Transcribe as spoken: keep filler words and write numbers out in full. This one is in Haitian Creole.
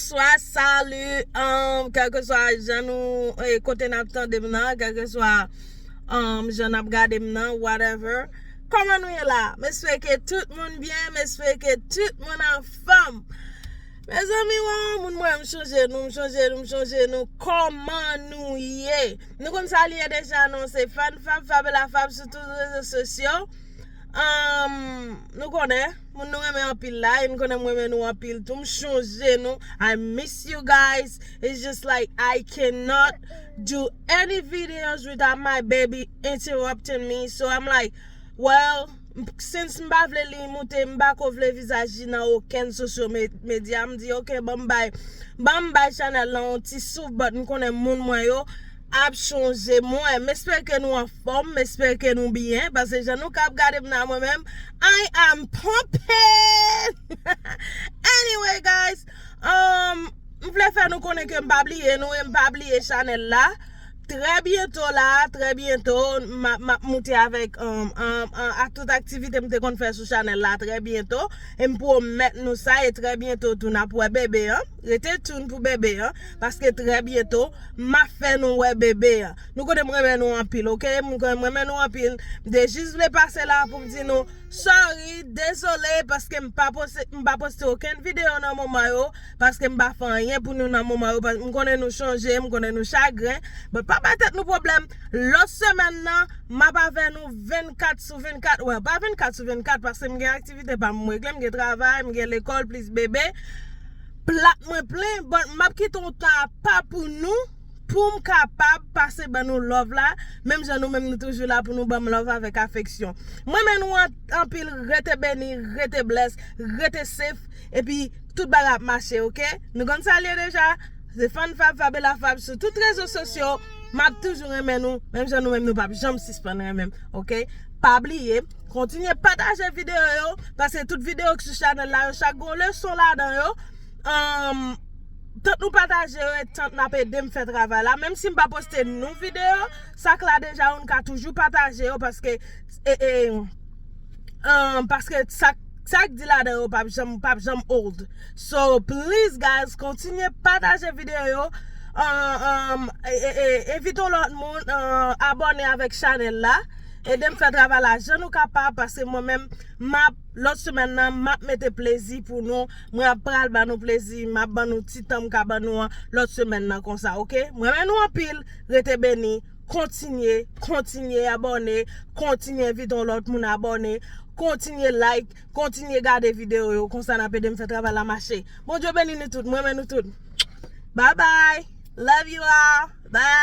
Bonswa, salut, um, kèlkeswa jan nou, eh, kote n ap tande m nan, kèlkeswa, um, jan n ap gade m nan, whatever. Kòman nou ye la? M espere ke tout moun byen, m espere ke tout moun anfòm. Mezanmi, waw, moun mwen, m chonje nou, m chonje nou, m chonje nou. Kòman nou ye? Nou konn sa li ye deja, non? Se Fann Fab, Fab e la Fab sou tout rezo sosyo. Um, nou konnen, moun nou renmen anpil la, e m konnen m renmen nou anpil tou. M chonje nou. I miss you guys. It's just like I cannot do any videos without my baby interrupting me. So I'm like, well, since m pa vle li moute, m pa ko vle vizaj li nan okenn sosyo me- medya. M di, ok, ban m bay, ban m bay chanèl lan yon ti souf, but m konnen moun mwen yo ap chonje mwen. M espere ke nou anfòm, m espere ke nou byen, paske jan nou ka ap gade m nan mwen menm, I am pumping! Anyway, guys, um, m vle fè nou konnen ke m pa bliye nou e m pa bliye chanèl la. Trè byento la, trè byento, m ap, m ap moute avèk, um, um, um, ak tout aktivite m te konn fè sou chanèl la, trè byento. E m pwomèt nou sa, e trè byento tou n ap wè bebe an. Rete tune pou bebe an, paske trè byento, m ap fè nou wè bebe an. Nou konnen m renmen nou anpil, ok? M konnen m renmen nou anpil. M te jis vle pase la pou m di nou, sorry, dezole, paske m pa poste, m pa poste okenn videyo nan moman yo, paske m pa fè anyen pou nou nan moman yo, paske m konnen nou chonje, m konnen nou chagren, but pa bay tèt nou pwoblèm. Lòt semèn nan, m ap avè nou vennkat sou vennkat, well, pa vennkat sou vennkat, paske m gen aktivite pa m regle, m gen travay, m gen lekòl, plis bebe, plat mwen plen, but m ap kite yon tan apa pou nou, pou m kapab pase ban nou love la, menm jan nou menm nou toujou la pou nou ban m love avèk afeksyon. M renmen nou an- anpil, rete beni, rete bless, rete safe, epi tout bagay ap mache, ok? Nou konn sa l ye deja, se Fann Fab, Fab e la Fab sou tout rezo sosyo, m ap toujou renmen nou, menm jan nou menm nou p ap janm sispann renmen m, ok? Pa bliye, kontinye pataje videyo yo, paske tout videyo ki sou chanèl la yo, chak gen yon leson ladan yo. Um, tant nou pataje yo, e tant n ap ede m fè travay la. Menm si m pa poste nou videyo, sa k la deja yo, n ka toujou pataje yo, paske, e, e, um, paske sa, sa k di ladan yo p ap janm, p ap janm old. So, please, guys, kontinye pataje videyo yo. Uh, um, e, e, e, envite yon lòt moun, uh, abòne avèk chanèl la. Ede m fè travay la jan nou kapab, paske mwen menm, m ap, lòt semèn nan, m ap mete plezi pou nou. Mwen ap pral ban nou plezi, m ap ban nou ti tan m ka ban nou an lòt semèn nan konsa, ok? Mwen renmen nou anpil, rete beni, kontinye, kontinye abòne, kontinye envite yon lòt moun abòne, kontinye like, kontinye gade videyo yo, konsa n ap ede m fè travay la mache. Bondye beni nou tout, mwen renmen nou tout. Bye bye, love you all, bye.